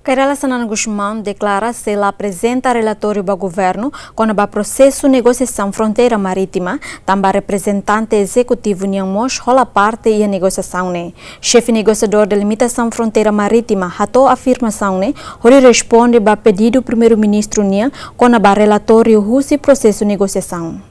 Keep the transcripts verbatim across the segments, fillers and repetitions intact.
Kay Rala Xanana Gusmão deklara sei la aprezenta relatóriu ba governu kona-ba prosesu negosiasaun fronteira marítima, tanba reprezentante ezekutivu nian mós hola parte iha negosiasaun ne'e. Xefe negosiadór delimitasaun fronteira marítima hato'o afirmasaun ne'e hodi responde ba pedidu primeiru-ministru nian kona-ba relatóriu husi prosesu negosiasaun.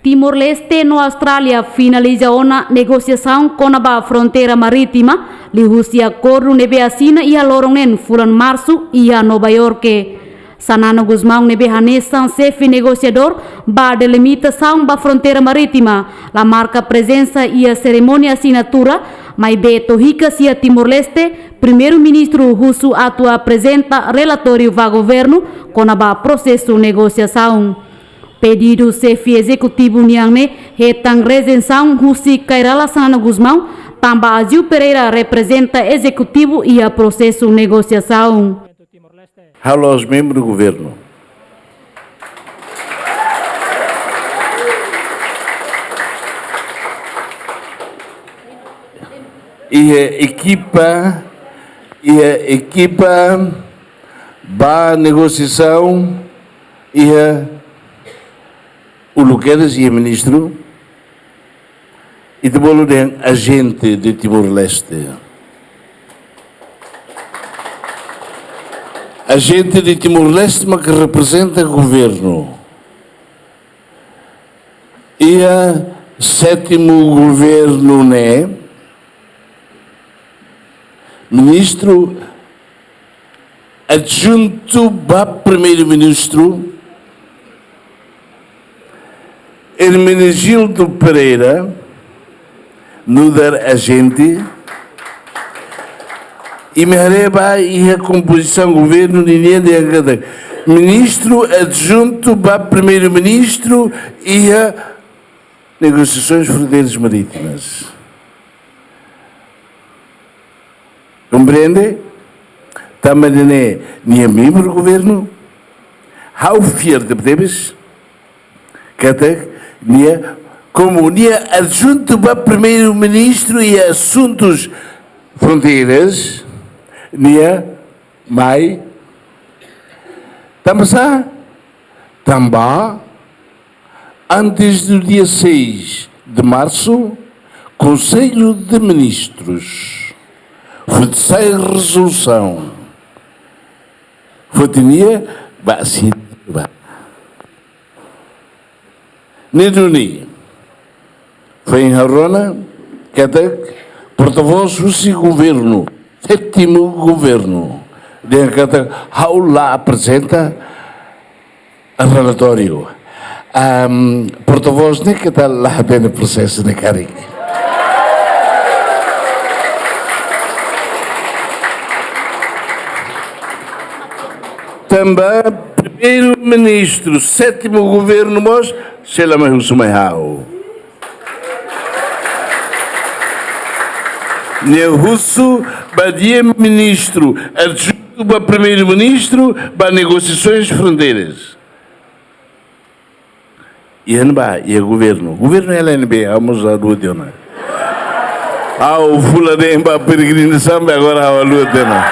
Timor-Leste no Austrália finaliza ona negosiasaun kona-ba fronteira marítima, liuhusi akordu ne'ebé asina iha loron neen fulan Marsu iha Nova Iorke. Xanana Gusmão ne'ebé hanesan xefe negosiadór ba delimitasaun ba fronteira marítima, la marka prezensa iha serimónia asinatura, maibé to'o hikas iha Timor-Leste, primeiru-ministru husu atu aprezenta relatóriu ba governu kona-ba prosesu negosiasaun. Pedidu xefe ezekutivu nian ne'e hetan rejeisaun husi Kay Rala Xanana Gusmão, tanba Aziu Pereira reprezenta ezekutivu iha prosesu negosiasaun. Ha'u la'ós membru governu. Iha ekipa, iha ekipa ba negosiasaun, iha uluk kedas iha ministru, ita bolu dehan ajente de Timor-Leste. Ajente de Timor-Leste mak reprezenta governu. Iha sétimu governu ne'e, ministru adjuntu ba primeiru-ministru, Hermenegildo Pereira, nu'udar ajente, imi haree ba iha kompozisaun governu ninian dehan katak ministru adjuntu ba primeiru-ministru iha negosiasoens fronteiras marítimas. Komprende? Tanba ne'e nia membru governu, ha'u fiar tebetebes katak nia, komu nia adjuntu ba primeiru-ministru iha asuntus fronteiras, nia mai. Tanba sá? Tanba antes do dia seis de março, Conselho de Ministros foti sai rezolusaun, foti nia ba asina ba. Ne'e duni, foin ha'u rona katak portavós husi governu, sétimu governu, dehan katak ha'u la aprezenta relatóriu. Am, portavós ne'e katak la hatene prosesu ne'e karik. Tanba primeiru-ministru, sétimu governu mós, sei la mai husu mai ha'u. Nia husu ba nia ministru, adjuntu ba primeiru-ministru, ba negosiasoens fronteiras. Iha ne'ebá, iha governu. Governu L N B, ha'u mós haluha tiha ona. Ha'u fula de'it ba peregrinasaun, agora ha'u haluha tiha ona.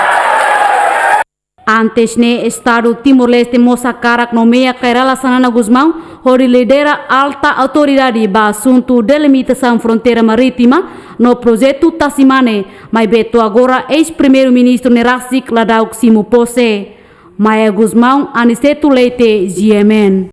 Antes ne'e, Estadu Timor-Leste mós hakarak nomeia Kay Rala Xanana Gusmão hodi lidera alta autoridade ba asuntu delimitasaun fronteira marítima no projetu Tasi Mane, maibé to'o agora eis-primeiru-ministru ne'e rasik la daudauk simu pose. Maia Gusmão, Aniceto Leite, G M N.